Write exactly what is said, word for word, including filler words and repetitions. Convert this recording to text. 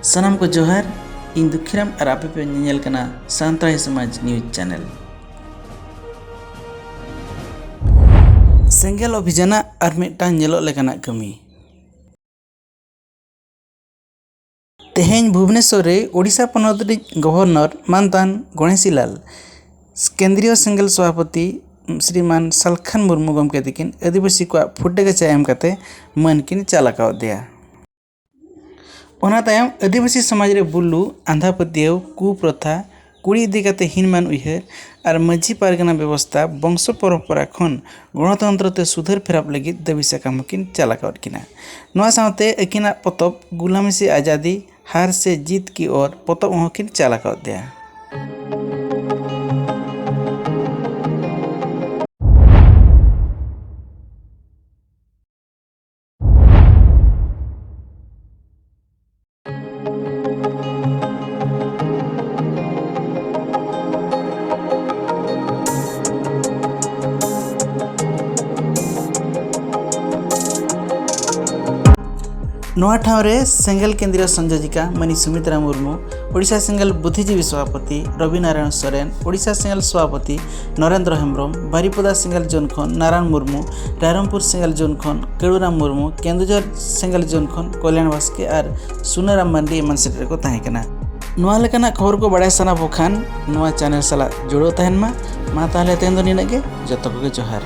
ᱥᱟᱱᱟᱢ ᱠᱚ ᱡᱚᱦᱟᱨ, ᱤᱧ ᱫᱩᱠᱷᱤᱨᱟᱢ ᱟᱨ ᱟᱯᱮ ᱯᱮ ᱧᱮᱧᱮᱞ ᱠᱟᱱᱟ ᱥᱟᱱᱛᱟᱲᱤ ᱥᱚᱢᱟᱡᱽ ᱱᱤᱭᱩᱡᱽ ᱪᱮᱱᱮᱞ᱾ ᱥᱮᱸᱜᱮᱞ ᱚᱵᱷᱤᱡᱟᱱᱟᱜ ᱟᱨ ᱢᱤᱫᱴᱟᱝ ᱧᱮᱞᱚᱜ ᱞᱮᱠᱟᱱᱟᱜ ᱠᱟᱹᱢᱤ᱾ ᱛᱮᱦᱮᱧ ᱵᱷᱩᱵᱽᱱᱮᱥᱚᱨ ᱨᱮ ᱳᱰᱤᱥᱟ ᱯᱚᱱᱚᱛ ᱨᱤᱱᱤᱡ ᱜᱚᱵᱷᱚᱨᱱᱚᱨ ᱢᱟᱱᱛᱟᱱ ᱜᱚᱬᱮᱥᱤᱞᱟᱞ ᱠᱮᱱᱫᱨᱤᱭᱚ ᱥᱮᱸᱜᱮᱞ ᱥᱚᱵᱷᱟᱯᱚᱛᱤ ᱥᱨᱤᱢᱟᱱ ᱥᱟᱞᱠᱷᱟᱱ ᱢᱩᱨᱢᱩ ᱜᱚᱢᱠᱮ ᱛᱤᱠᱤᱱ ᱟᱹᱫᱤᱵᱟᱹᱥᱤ ᱠᱚᱣᱟᱜ ᱯᱷᱩᱴᱟᱹ ᱜᱟᱪᱷᱟ ᱮᱢ ᱠᱟᱛᱮ ᱢᱟᱹᱱ ᱠᱤᱱ ᱪᱟᱞ ᱟᱠᱟᱣᱟᱫ ᱫᱮᱭᱟ᱾ ᱚᱱᱟ ᱛᱟᱭᱚᱢ ᱟᱹᱫᱤᱵᱟᱹᱥᱤ ᱥᱚᱢᱟᱡᱽ ᱨᱮ ᱵᱩᱞᱩ, ᱟᱸᱫᱷᱟ ᱯᱟᱹᱛᱭᱟᱹᱣ, ᱠᱩᱯᱨᱚᱛᱷᱟ, ᱠᱩᱲᱤ ᱤᱫᱤ ᱠᱟᱛᱮ ᱦᱤᱱᱢᱟᱱ ᱩᱭᱦᱟᱹᱨ ᱟᱨ ᱢᱟᱹᱡᱷᱤ ᱯᱟᱨᱜᱟᱱᱟ ᱵᱮᱵᱚᱥᱛᱷᱟ ᱵᱚᱝᱥᱚ ᱯᱚᱨᱚᱢᱯᱚᱨᱟ ᱠᱷᱚᱱ ᱜᱚᱬᱚᱛᱚᱱᱛᱨᱚ ᱛᱮ ᱥᱩᱫᱷᱟᱹᱨ ᱯᱷᱮᱨᱟᱣ ᱞᱟᱹᱜᱤᱫ ᱫᱟᱹᱵᱤ ᱥᱟᱠᱟᱢ ᱦᱚᱸᱠᱤᱱ ᱪᱟᱞ ᱟᱠᱟᱣᱟᱫ ᱠᱤᱱᱟ᱾ ᱱᱚᱣᱟ ᱥᱟᱶᱛᱮ ᱟᱹᱠᱤᱱᱟᱜ ᱯᱚᱛᱚᱵ ᱜᱩᱞᱟᱢᱤ ᱥᱮ ᱟᱡᱟᱫᱤ, ᱦᱟᱨ ᱥᱮ ᱡᱤᱛ ᱠᱤ ᱳᱨ ᱯᱚᱛᱚᱵ ᱦᱚᱸᱠᱤᱱ ᱪᱟᱞ ᱟᱠᱟᱣᱟᱫ ᱫᱮᱭᱟ᱾ ᱱᱚᱣᱟ ᱴᱷᱟᱶ ᱨᱮ ᱥᱮᱸᱜᱮᱞ ᱠᱮᱱᱫᱨᱤᱭᱚ ᱥᱚᱝᱡᱳᱡᱤᱠᱟ ᱢᱟᱹᱱᱤᱡ ᱥᱩᱢᱤᱛᱨᱟ ᱢᱩᱨᱢᱩ, ᱳᱰᱤᱥᱟ ᱥᱮᱸᱜᱮᱞ ᱵᱩᱫᱽᱫᱷᱤᱡᱤᱵᱤ ᱥᱚᱵᱷᱟᱯᱚᱛᱤ ᱨᱚᱵᱤ ᱱᱟᱨᱟᱭᱚᱬ ᱥᱚᱨᱮᱱ, ᱳᱰᱤᱥᱟ ᱥᱮᱸᱜᱮᱞ ᱥᱚᱵᱷᱟᱯᱚᱛᱤ ᱱᱚᱨᱮᱱᱫᱨᱚ ᱦᱮᱢᱵᱨᱚᱢ, ᱵᱟᱨᱤᱯᱚᱫᱟ ᱥᱮᱸᱜᱮᱞ ᱡᱳᱱ ᱠᱷᱚᱱ ᱱᱟᱨᱟᱭᱚᱬ ᱢᱩᱨᱢᱩ, ᱨᱟᱭᱨᱚᱝᱯᱩᱨ ᱥᱮᱸᱜᱮᱞ ᱡᱳᱱ ᱠᱷᱚᱱ ᱠᱟᱹᱲᱩᱨᱟᱢ ᱢᱩᱨᱢᱩ, ᱠᱮᱱᱫᱩᱡᱷᱚᱨ ᱥᱮᱸᱜᱮᱞ ᱡᱳᱱ ᱠᱷᱚᱱ ᱠᱚᱞᱭᱟᱬ ᱵᱟᱥᱠᱮ ᱟᱨ ᱥᱩᱱᱟᱹᱨᱟᱢ ᱢᱟᱱᱰᱤ ᱮᱢᱟᱱ ᱥᱮᱴᱮᱨ ᱠᱚ ᱛᱟᱦᱮᱸ ᱠᱟᱱᱟ᱾ ᱱᱚᱣᱟ ᱞᱮᱠᱟᱱᱟᱜ ᱠᱷᱚᱵᱚᱨ ᱠᱚ ᱵᱟᱲᱟᱭ ᱥᱟᱱᱟ ᱵᱚ ᱠᱷᱟᱱ ᱱᱚᱣᱟ ᱪᱮᱱᱮᱞ ᱥᱟᱞᱟᱜ ᱡᱩᱲᱟᱹᱣ ᱛᱟᱦᱮᱱ ᱢᱟ᱾ ᱢᱟ ᱛᱟᱦᱚᱞᱮ ᱛᱮᱦᱮᱧ ᱫᱚ ᱱᱤᱱᱟᱹᱜ ᱜᱮ᱾ ᱡᱚᱛᱚ ᱠᱚᱜᱮ ᱡᱚᱦᱟᱨ᱾